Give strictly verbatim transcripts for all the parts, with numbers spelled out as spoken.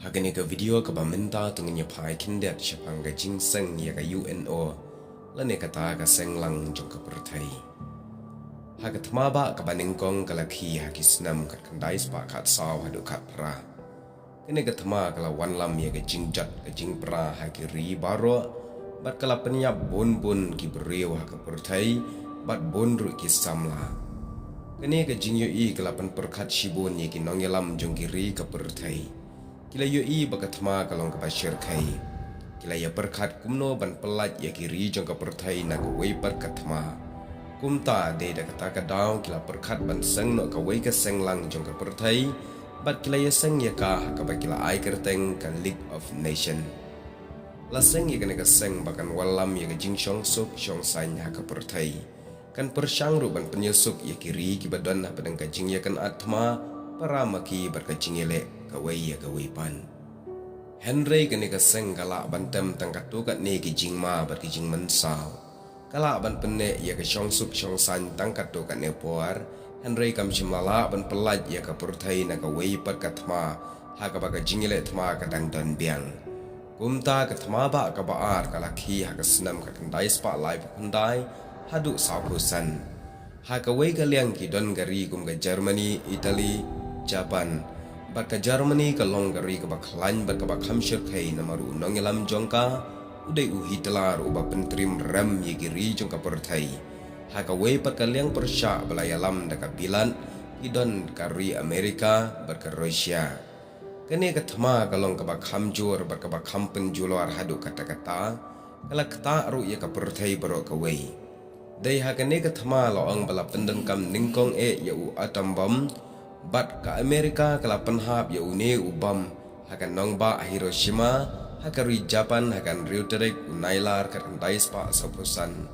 Ha kane ka video kaba mynta to ngin ïa phai khyndiat shaphang ka jingseng ïa ka U N O lane kata ka seng lang jong ka pyrthei. Ha ka thma bah kaba nyngkong ka la khie ha ki snem khatkhyndai spah khatsaw haduh khatphra. Kane ka thma ka la wanlam ïa ka jingjot ka jingpra ha ki ri baroh bad ka la pynïap bun bun ki briew ha ka pyrthei bad bun ruh ki samla. Kane ka jingïohi ka la pynpyrkhat shibun ïa ki nongïalam jong ki ri ka pyrthei. Ki la ïohi ba ka thma ka long kaba shyrkhei. Ki la ïa pyrkhat kumno ban pyllait ïa ki ri jong ka pyrthei na kawei pat ka thma. Kumta dei da kata ka daw ki la pyrkhat ban seng noh kawei ka seng lang jong ka pyrthei bad ki la ïa seng ïa ka ha kaba ki la ai kyrteng ka League of Nation. La seng ïa kane ka seng ba kan wanlam ïa ka jingshong suk shong saiñ ha ka pyrthei. Kan pyrshang ruh ban pynïasuk ïa ki ri kiba don hapdeng ka jingïakynad thma, para ma ki bad ka jingïaleh kawei ïa kawei pat. Hynrei kane ka seng ka lah ban tem tang katto katne ki jingma bad ki jingmynsaw. Ka lah ban pynneh ïa ka shong suk shong saiñ tang katto katne por, hynrei kam shym la lah ban pyllait ïa ka pyrthei na kawei pat ka thma ha kaba ka jingïaleh thma ka dang don biang. Kumta ka thma bah kaba ar ka la khie ha ka snem khatkhyndai spah laiphew khyndai haduh sawphew san. Ha kawei ka liang ki don ka ri kum ka Germany, Italy, Japan. Bad ka Germany ka long ka ri kaba khlaiñ bad kaba kham shyrkhei namar u nongïalam jong ka u dei u Hitler uba pyntriem rem ïa ki ri jong ka pyrthei. Ha kawei pat ka liang pyrshah ba la ïalam da ka bilat ki don ka ri Amerika bad ka Russia. Kane ka thma ka long kaba kham jur bad kaba kham pynjulor haduh katta katta, ka la ktah ruh ïa ka pyrthei baroh kawei. Dei ha kane ka thma la ong ba la pyndonkam nyngkong eh ïa u atom bomb, bad ka Amerika ka la pynhap ïa une u bomb ha ka nongbah Hiroshima, ha ka ri Japan ha ka hynriew tarik u Nailar khatkhyndai spah sawphew san.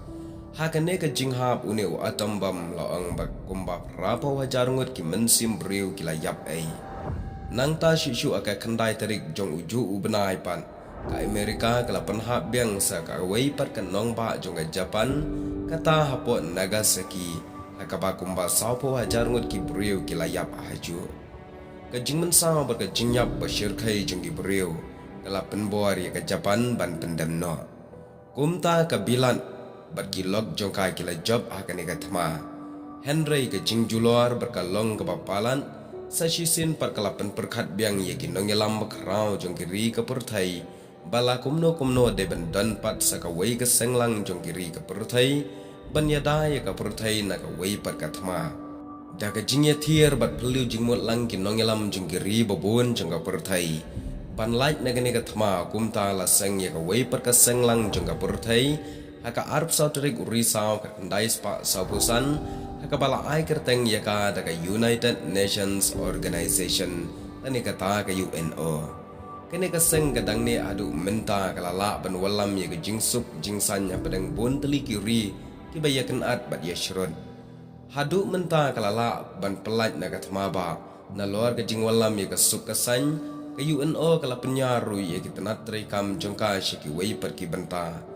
Ha kane ka jinghap une u atom bomb la ong ba kumba phraphew hajar ngut ki mynsiem briew ki la ïap ei. Nangta shuh shuh ha ka khyndai tarik jong u juh u bnai pat, ka Amerika ka la pynhap biang sa kawei pat ka nongbah jong ka Japan, kata hapoh Nagasaki, ha kaba kumba sawphew hajar ngut ki briew ki la ïap hajuh. Ka jingmynsaw bad ka jingïap ba shyrkhei jong ki briew ka la pynbor ïa ka Japan ban pyndem noh. Kumta ka bilat bad ki lok jong ka ki la jop ha kane ka thma. Hynrei ka jingjulor bad ka long kaba palat, sa shisien pat ka la pynpyrkhat biang ïa ki nongïalam bakhraw jong ki ri ka pyrthei ba la kumno kumno dei ban don pat sa kawei ka seng lang jong ki ri ka pyrthei ban ïada ïa ka pyrthei na kawei pat ka thma. Da ka jingïathiar bad phylliew jingmut lang ki nongïalam jong ki ri babun jong ka pyrthei ban lait na kane ka thma, kumta la seng ïa kawei pat ka seng lang jong ka pyrthei ha ka arphew saw tarik u Risaw khatkhyndai spah sawphew san, ha kaba la ai kyrteng ïa ka da ka United Nations Organization, lane kata ka U N O. Kane ka seng ka dang neh haduh mynta ka la lah ban wanlam ïa ka jingsuk jingsaiñ hapdeng bun tylli ki ri kiba ïakynad bad ïashrut. Haduh mynta ka la lah ban pyllait na ka thma bah, nalor ka jingwanlam ïa ka suk ka saiñ, ka U N O ka la pynïar ruh ïa ki tnat treikam jong ka sha kiwei pat ki bynta.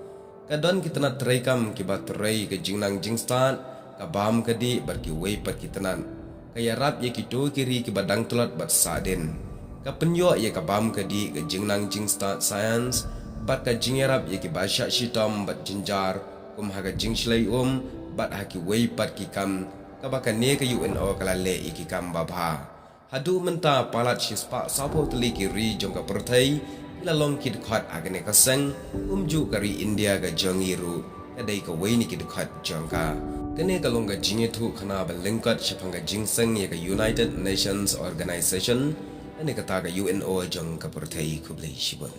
Ka don ki tnat treikam kiba trei ka jingnang jingstad, ka bam ka dih bad kiwei pat ki tnat. Ka ïarap ïa kito ki ri kiba dang tlot bad sahdien. Ka pynïoh ïa ka bam ka dih, ka jingnang jingstad science, bad ka jingïarap ïa kiba shah shitom bad jynjar, kum ha ka jingshlei um, bad ha kiwei pat ki kam, kaba kane ka U N O ka la leh ïa ki kam babha. Haduh mynta palat shispah sawphew tylli ki ri jong ka pyrthei ki la long ki dkhot ha kane ka seng, kumjuh ka ri India ka jong ngi ruh ka dei kawei na ki dkhot jong ka. Kane ka long ka jingïathuhkhana ba lyngkot shaphang ka jingseng ïa ka United Nations Organization, kane kata ka U N O jong ka pyrthei. Khublei shibun.